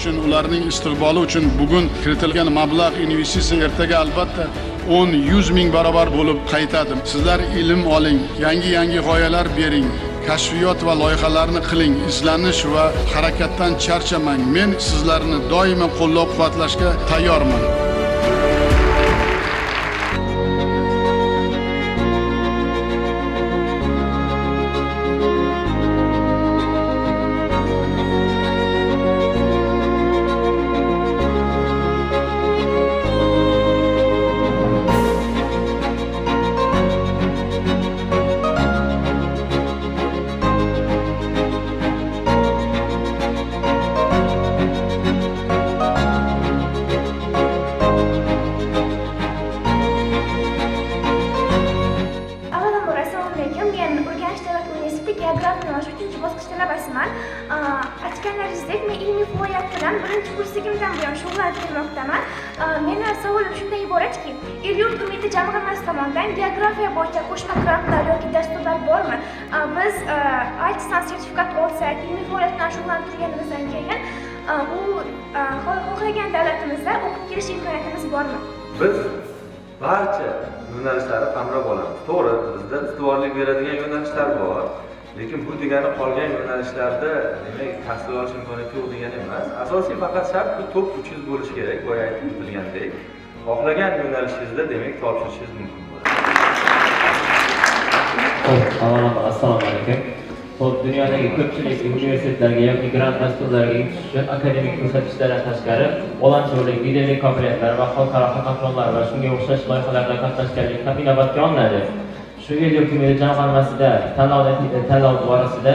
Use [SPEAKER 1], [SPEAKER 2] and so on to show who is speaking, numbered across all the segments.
[SPEAKER 1] uchun, ularning istiqboli uchun bugun kiritilgan mablag', investitsiya ertaga albatta 10-100 ming barobar bo'lib qaytadi. Sizlar ilm oling, yangi-yangi g'oyalar bering, kashfiyot va loyihalarni qiling, izlanish va harakatdan charchamang. Men sizlarni doimo qo'llab-quvvatlashga tayyorman.
[SPEAKER 2] Avvalambor, assalomu alaykum. Men Urganch davlat universiteti geografiya yo'nalishi 3-bosqich talabasiman. Aytganlaringizdek, men ilmiy faoliyat bilan birinchi kursligimdan buyon shug'ullanib kelmoqdaman. Meni savolim shundan iboratki, El-yurt umidi jamg'armasi tomonidan geografiya bo'yicha qo'shma grantlar yoki dasturlar bormi? Biz IELTSdan sertifikat olsak, ilmiy faoliyat bilan shug'ullanib turganimizdan keyin u xohlagan davlatimizda o'qib kelish imkoniyatimiz bormi?
[SPEAKER 3] Biz barcha yo'nalishlarni qamrab olamiz. To'g'ri, bizda ustuvorlik beradigan yo'nalishlar bor, lekin bu degani qolgan yo'nalishlarda demak tahsil olish imkoniyati yo'q degani emas. Asosiy faqat shart bu top 300 bo'lishi kerak, boya aytib o'tilgandek. Xohlagan yo'nalishingizda demak topshirishingiz mumkin bo'ladi.
[SPEAKER 4] Xo'p, avvalambor, assalomu alaykum. Xo'p, dunyodagi ko'pchilik universitetlarga yoki grant dasturlariga yetish uchun akademik ko'rsatkichlardan tashqari volontyorlik, liderlik qobiliyatlari va xalqaro hakatonlar va shunga o'xshash loyihalarda qatnashganlik ham inobatga olinadi. Shu El-yurt umidi jamg'armasida tanlov borasida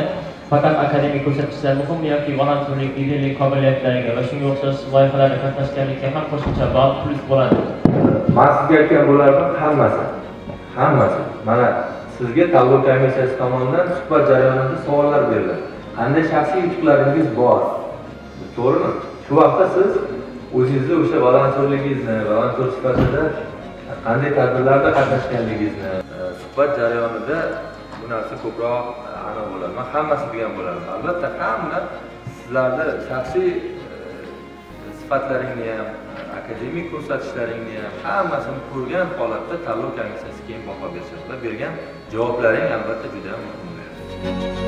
[SPEAKER 4] faqat akademik ko'rsatkichlar muhimmi yoki volontyorlik, liderlik qobiliyatlariga va shunga o'xshash loyihalarda qatnashganlikka ham qo'shimcha ball plyus bo'ladi?
[SPEAKER 3] Man sizga aytgan bo'lardim, hammasi. Hammasi. Mana sizga tanlov komissiyasi tomonidan suhbat jarayonida savollar beriladi. Qanday shaxsiy yutuqlaringiz bor? To'g'rimi? Shu vaqtda siz o'zingizni o'sha volontyorligingizni, volontyor sifatida qanday tadbirlarda qatnashganligingizni suhbat jarayonida bu narsa ko'proq aniq bo'ladi. Man hammasi degan bo'lardim. Albatta, hamma sizlarni shaxsiy sifatlaringni ham, akademik ko'rsatishlaringni ham hammasini ko'rgan holatda tanlov komissiyasi keyin baho berishadi va bergan javoblaring albatta juda ham muhim bo'ladi.